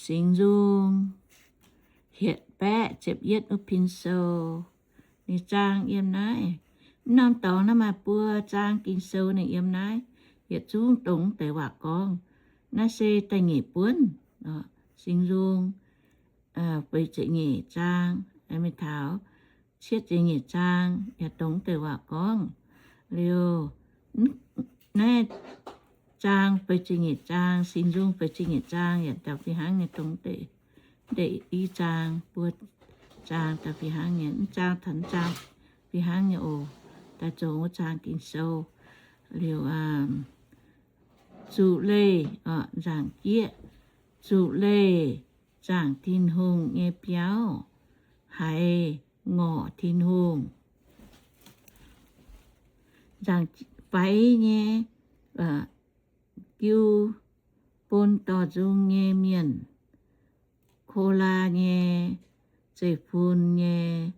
Singx Nzung hietc baeqv ziepc yietv wuov pin sou. Ninh zaang yiem naaiv. Mv norm dorngx naaiv maaih buo zaang Ging-Sou ninh yiem naaiv. Yietc zungv dongh deix waac gorngv. Naaiv se da'nyeic buonv, Singx Nzung feix ziepc nyeic zaang, mingh taux cietv ziepc nyeic zaang yaac dongh deix waac gorngv. Liuz naaiv zaang feix ziepc nyeic zaang, Singx Nzung feix ziepc nyeic zaang yaac daaih fih hnangv nyei dongh deix, deix i zaang, buo zaang daaih fih hnangv nyei, mv zaang taux mv zaang fih hnangv nyei oc. Daaih zoux wuov zaang Ging-Sou. Liuz, zuqc leih, nzaangc jieqv, zuqc leih zaangc Tin-Hungh nyei biauv, haiz ngorc Tin-Hungh. Nzaangc faix nyei jiu bun dorh nzung nyei mienh, Ko^laa nyei zeiv-fun nyei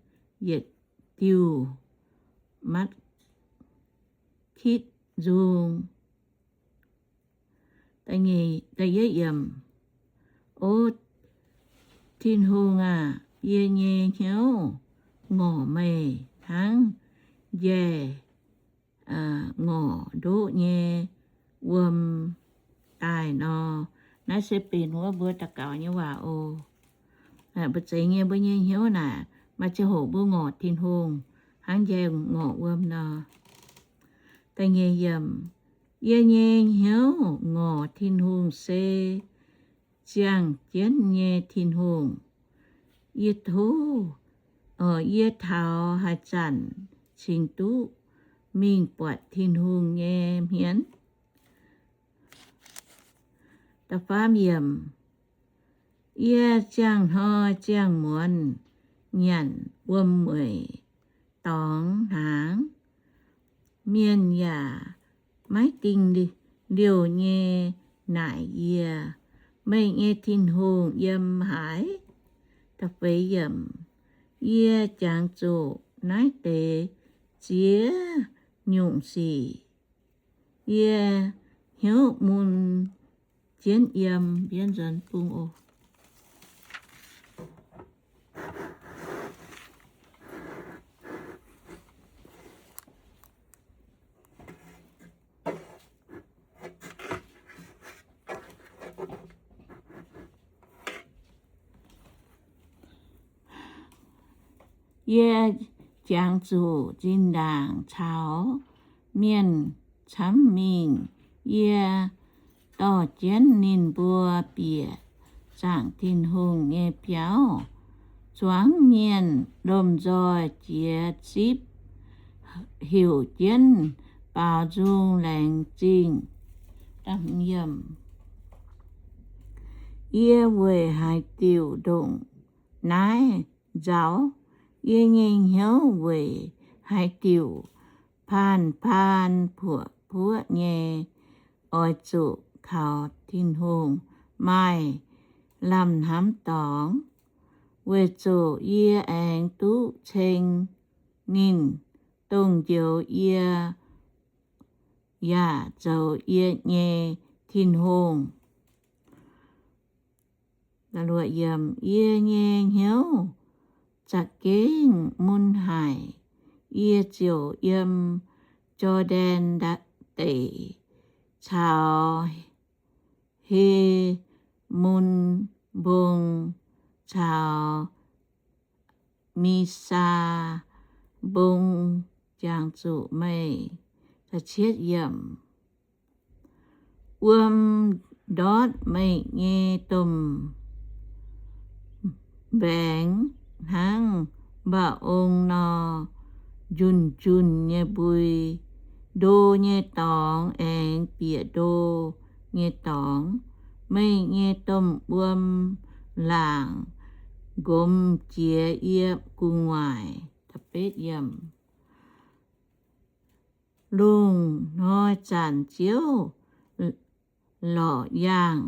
yietc diuh matv kitv nzung. O Tin-Hungh aah! Yie nyei hnyouv ngorc meih hnangv njaih ngorc ndoqv nyei wuom daaih nor. Naaiv se benx wuov mbuo daux gaux nyei waac oc. Mbu'ziex nyei mbuo nyei hnyouv naaic maaih ziangh hoc mbuo ngorc Tin-Hungh hnangv njaih ngorc wuom nor. Yie nyei hnyouv ngorc Tin-Hungh se ziangh jienv nyei Tin-Hungh. Yie tov, yie taux haaix zanc cingx duqv mingh buatc Tin-Hungh nyei hmien? Yie ziangh hnoi ziangh muonz nyanc wuom-mueic dorngx hnaangx, mienh yaac maiv dingh liouh nyei naaic yie, Meih nyei Tin-Hungh yiem haaix? Yie jangx zuqc naaiv deix ziex nyungc sic. Yie hnyouv mun jienv yiem mbienv nzuonx bung oc. Yie jangx zuqc zinh ndaangc caux mienh camv mingh. Yie dorh jienv ninh mbuo bieqc zaangc Tin-Hungh nyei biauv, zuangx mienh lomh nzoih jiex zipv, heuc jienv baaux nzung laengz zingh. Yie weic haaix diuc ndongc naaiv nzaux? Yie nyei hnyouv weic haaix diuc paan-paan puoqv-puoqv nyei? Oix zuqc kaux Tin-Hungh maaih lamh hnamv dorngx, weic zuqc yie aengx duqv ceng ninh, dongh njoux yie yaac zoux yie nyei Tin-Hungh. Yie nyei hnyouv za'gengh mun haic. Yie ziouc yiem Jor^ndaen Deic caux He^mon Mbong caux Misaa Mbong jangx zuqc meih. Wuom ndortv meih nyei domh mbaengx hnangv mba'ong nor, njunh njunh nyei mbui. Ndo nyei dorngx aengx bieqc ndo nyei dorngx. Meih nyei domh wuom laangc nqomz jiex yie gu'nguaaic. Lungh hnoi zanc Ziouv lorqc yaangh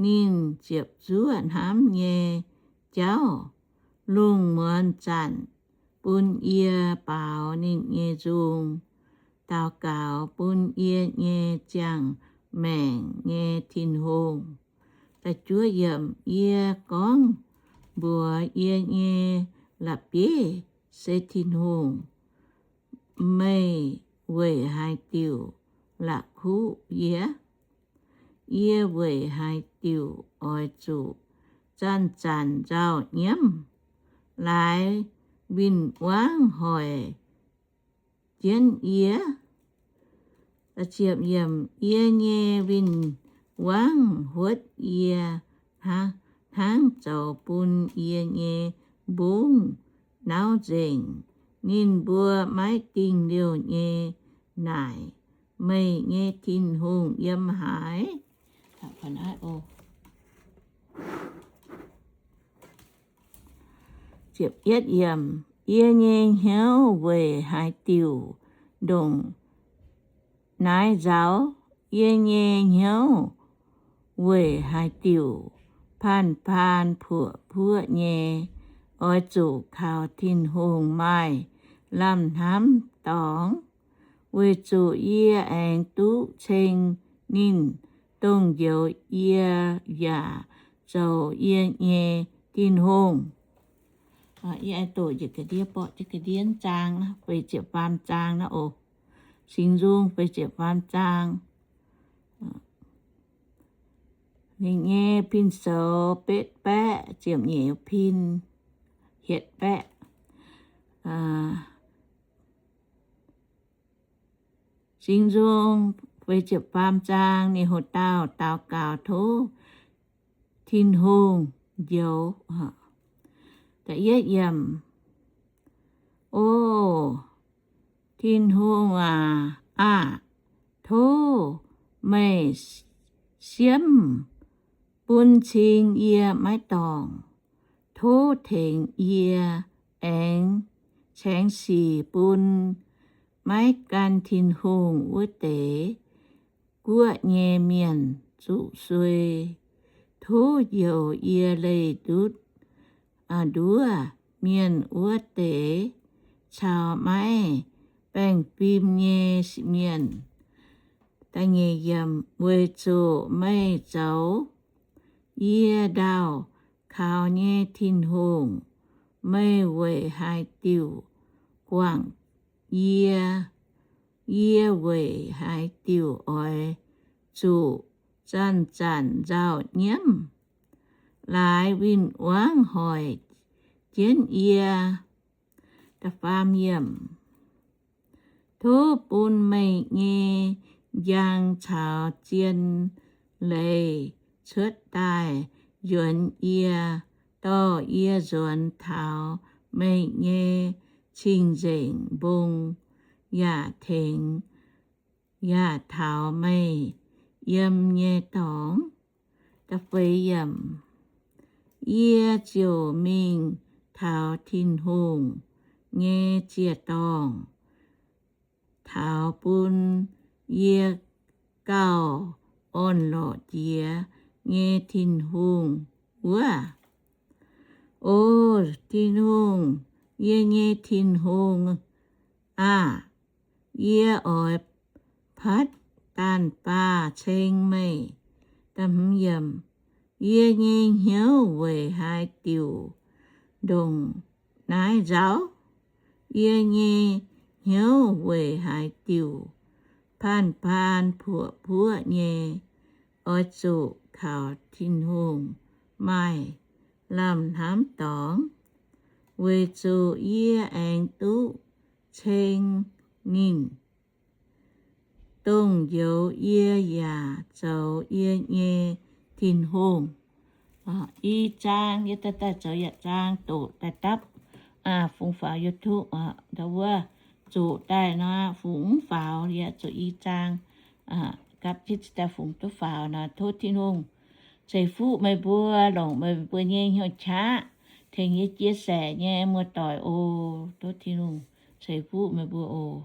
ninh ziepc zuoqv hnamv nyei jauv. Lungh muonz zanc bun yie baaux ninh nyei nzung, daux gaux bun yie nyei ziangh maengc nyei Tin-Hungh. Da'juov yiemc, yie gorngv mbuox yie nyei la'bieiv, se Tin-Hungh, meih weic haaix diuc la'kuqv yie? Yie weic haaix diuc oix zuqc zanc-zanc nzauh nyiemv, laaix win-wangv hoic jienv yie? Yie nyei win-wangv huotv yie hnangv zoux bun yie nyei mbungv nauv nzengc. Ninh mbuo maiv dingh liouh nyei naaic, meih nyei Tin-Hungh yiem haaix? Yie nyei hnyouv weic haaix diuc ndongc naaiv nzauz? Yie nyei hnyouv weic haaix diuc paan-paan puoqv-puoqv nyei? Oix zuqc kaux Tin-Hungh maaih lamh hnamv dorngx, weic zuqc yie aengx duqv ceng ninh, dongh njoux yie yaac zoux yie nyei Tin-Hungh. Yie aengx doqc njiec ga'ndiev, borqv jienv ga'ndiev zaang, feix ziepc faam zaang naaiv oc. Singx Nzung feix ziepc faam zaang. Ninh nyei pin-soux betv baeqv, ziepc nyeic pin hietc baeqv. Singx Nzung feix ziepc faam zaang, ninh hoc dauh daux gaux tov Tin-Hungh njoux. O Tin-Hungh aac, aah! Tov meih siemv bun cing yie maiv dorngc. Tov tengx yie aengx caengx sic bun maiv gan Tin-Hungh wuov deix guoqv nyei mienh zuqc suei. Tov njoux yie leih ndutv nduov mienh wuov deix caux maiv baengh fim nyei mienh. Weic zuqc meih zoux yie ndaauh kaux nyei Tin-Hungh, meih weic haaix diuc guangc yie? Yie weic haaix diuc oix zuqc zanc-zanc nzauh nyiemv, laaix win-wangv hoic jienv yie? Tov bun meih nyei njang caux zien leiz cuotv daaih nzuonx yie, dorh yie nzuonx taux meih nyei cing-nzengc mbong, yaac tengx yaac taux meih yiem nyei dorngx. Yie ziouc mingh taux Tin-Hungh nyei ziec-dorngh, taux bun yie gauh orn-lorqc jiex nyei Tin-Hungh wuov. O Tin-Hungh, yie nyei Tin-Hungh aah! Yie oix patv daanh baah ceng meih. Yie nyei hnyouv weic haaix diuc ndongc naaiv nzauh? Yie nyei hnyouv weic haaix diuc paan-paan puoqv-puoqv nyei? Oix zuqc kaux Tin-Hungh maaih lamh hnamv dorngx, weic zuqc yie aengx duqv ceng ninh, dongh njoux yie yaac zoux yie nyei Tin-Hungh. I zaang yie daaih zoux yietc zaang doqc daaih dapv fungx faaux YouTube. Ndau wuov zoqc daaih nor fungx mv faaux, yie zuqc i zaang gapv jienv daaih fungx duqv faaux nor. Tov Tin-Hungh ceix fuqv meih mbuo, longc meih mbuo nyei hnyouv qaqv tengx yie chia sẻ nyei muoz-doic oc. Tov Tin-Hungh ceix fuqv meih mbuo oc.